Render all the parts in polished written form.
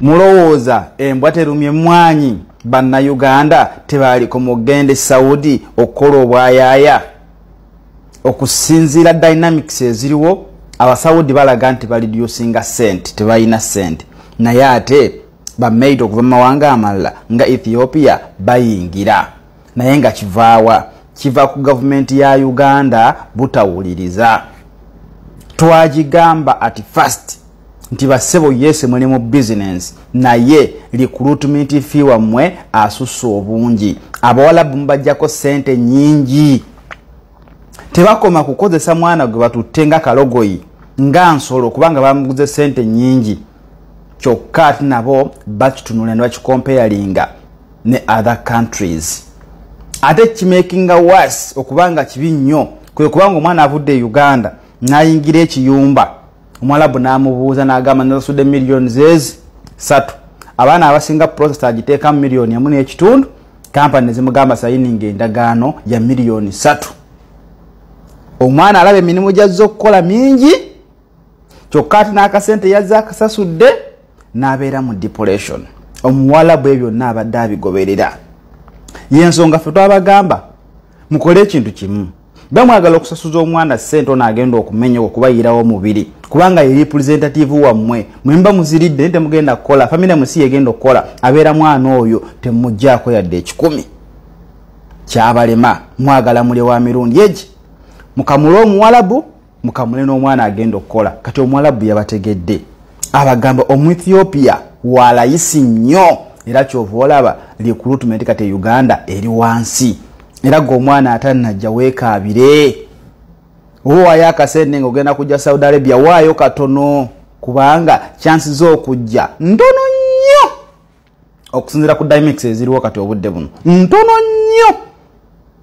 Mulowooza embwa terumye mwanyi, bannayuganda tebaaliko mugende Saudi okukola obwayaaya. Okusinziira dynamics eziriwo, Abasaudi balaga nti balireducinga sente, tebalina sente, naye ate bamaid okuva mu mawanga amalala nga Ethiopia bayingira. Naye nga kivaawa? Kiva ku gavumenti ya Uganda butawuliriza. Twagigamba at first nti bassebo, yes, muli mu business, naye recruitment fee wammwe asusse obungi. Abawalabu mubajjako sente nyingi. Tebakoma kukozesa mwana gwe batutte nga kalogoyi, nga nsolo, kubanga bamuguze sente nyingi. Kyokka ate nabo bakitunula ne bakicomparinga ne other countries. Ate kimakinga worse, okubanga kibi nnyo, kwe kubanga omwana avudde e Uganda n'ayingira ekiyumba, Omuwalabu n'amubuuza n'agamba, "Nasasudde miliyoni ezi 3." Abaana abasinga process agiteekamu 1.5 miliyoni, kampani nezimugamba sayininga endagaano ya 3 miliyoni. Omwana alaba emirimu gyazza okukola mingi, kyokka ate n'akasente yazze akasasudde, n'abeera mu depression. Omuwalabu ebyo byonna abadde abigoberera. Yensonga ffe twabagamba mukole ekintu kimu: bamwagala okusasuza omwana sente, ono agenda okumenya okubayirawo omubiri, kubanga ye representative wammwe. Mwemba muziridde naye temugenda kukola, famire musi yegenda okukola, abeera mwana oyo temugjaako yadde 100. Kyabalema. Mwagala mulye wa mirundi egi, mukamule Omuwalabu, mukamule n'omwana agenda okukola. Kati Omuwalabu yabategedde, abagamba Omuethiopia walayisi nnyo, era kyova olaba recruitment kati e Uganda eri wansi. Era gwe omwana atannajja weekaabire, oba waayo akasente nga ogenda kujja Saudi Arabia, waayo katono, kubanga chances z'okujja ntono nnyo okusinziira ku dynamics eziriwo kati obudde buno, ntono nnyo.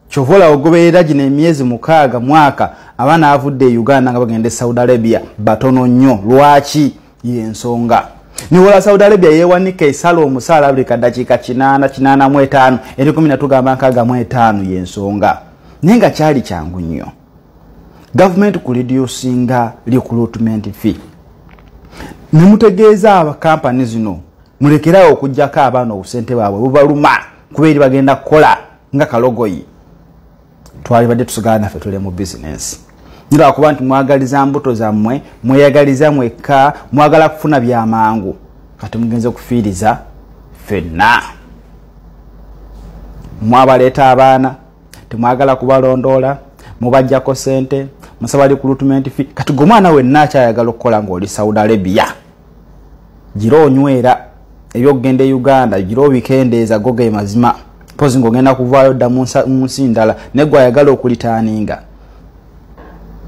Kyova olaba ogoberera gino emyezi 6, mwaka, abaana avudde e Uganda nga bagenda e Saudi Arabia batono nnyo. Lwaki? Yensonga niwola Saudi Arabia yewanika, esala omusaala buli kadakiika 80, 85, eri 10, natugamba 65. Yensonga. Naye nga kyali kyangu nnyo gavumenti kureducinga recruitment fee, nemutegeeza abakampani zino mulekerawo okugjako abaana obusente bwabwe bubaluma, kuba eri bagenda kukola nga kalogoyi. Twalibadde tusigala naffe tuli mu bizinensi, nilwakuba nti mwagaliza mbuto zammwe, mweyagaliza mwekka, mwagala kufuna byamangu. Kati mugenze kufiiriza ffenna. Mwabaleeta abaana, temwagala kubalondoola, mubajjako sente, musaba recruitment fee. Kati gwe omwana wenna akyayagala okukola ngaoli Saudi Arabia, gira onywera ebyokugenda e Uganda, gira obikendeeza. Go ge mazima. Pozi ngaogenda kuvaayo dda mu nsi ndala, naye gwe ayagala okureturninga,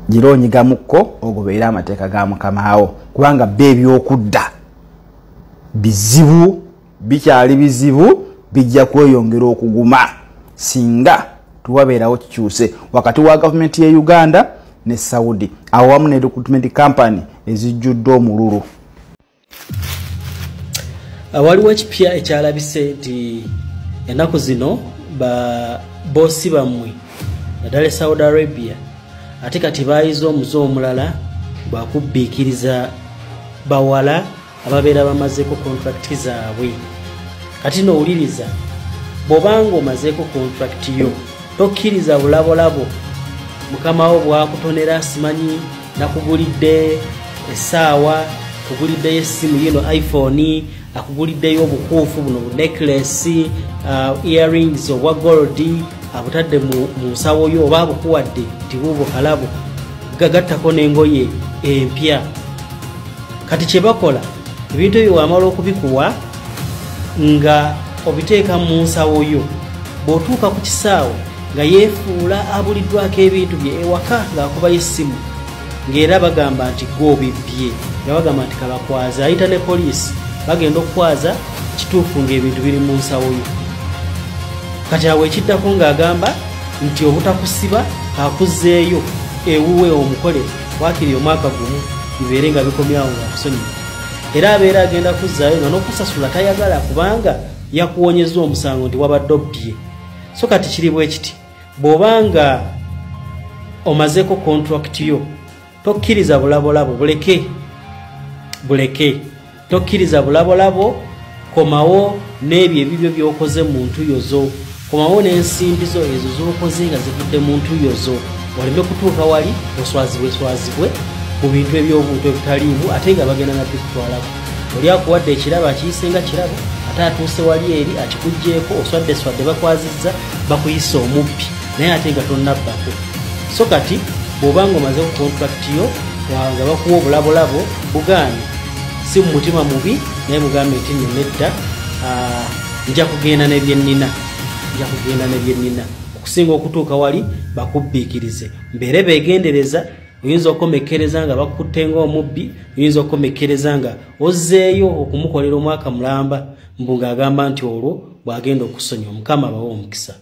gira onyigamukko, ogobeere amateeka ga mukamaawo, kubanga ba ebyokudda bizibu, bikyali bizibu, bijja kweyongera okuguma singa tuwabeerawo kikyuse wakati wa gavumenti ye Uganda ne Saudi, awamu ne recruitment company ezijjudde omululu. Waliwo ekipya ekyalabise nti ennaku zino ba boss bammwe naddala e Saudi Arabia ate kati bayize omuze omulala gwakubbiikiriza bawala ababeera bamazeeko contract zaabwe. Kati nowuliriza, bw'obanga omazeeko contract yo, tokkiriza bulabolabo mukama wo bwakutonera, simanyi nakugulidde essaawa, kuguliddeyo essimu yino iPhone, akuguliddeyo obukuufu buno, bu necklace, earrings obwa gold, abutadde mu nsawo yo, oba abukuwadde nti buubwo kalabo, gagattako n'engoye empya. Kati kye bakola, ebintu ebyo wamala okubikuwa nga obiteeka mu nsawo yo, bw'otuuka ku kisaawe nga yeefuula abuliddwako ebintu bye ewaka, ng'akubayo essimu, ng'era bagamba nti gwobibbye, nga bagamba nti kabakwaza, ayita ne poliisi, bagenda okukwaza kituufu ng'ebintu biri mu nsawo yo. Kati awo ekiddako ng'agamba nti obutakusiba akuzzeeyo ewuwe omukole wakiri omwaka gumu, bibeere nga bikomyawo ng'akusonyiwa. Era abeera agenda kuzzaayo nga n'okusasula tayagala, kubanga yakuwonyeza omusango nti wabadde obbye. So kati kiri bwe kiti: bw'obanga omazeeko contract yo, tokkiriza bulabolabo, buleke, buleke. Tokkiriza bulabolabo, komawo n'ebyo ebibyo by'okoze mu ntuyo zo, komawo n'ensimbi zo ezo z'okoze nga zivudde mu ntuyo zo, oleme kutuuka wali oswazibwe swazibwe mu bintu eby'obuntu ebitaliimu, ate nga bagenda nabikutwalako. Oli akuwadde ekirabo akiyise nga kirabo, ate atuuse wali eri akikuggyeeko, oswadde swadde, bakwazizza, bakuyise omubbi, naye ate nga tonnabbako. So kati bw'oba nga omaze ku contract yo nga bakuwa obulabolabo, bugaanye, si mu mutima mubi, naye mugambe nti nno nedda, nja kugenda nebyennina, nja kugenda nebyennina, okusinga okutuuka wali bakubbiikirize. Mbeere beegendereza, oyinza okukomekkereza nga bakutte ng'omubbi, oyinza okukomekkereza nga ozzeeyo okumukolera omwaka mulamba, mbu ng'agamba nti olwo bw'agenda okusonyiwa. Mukama abawe omukisa.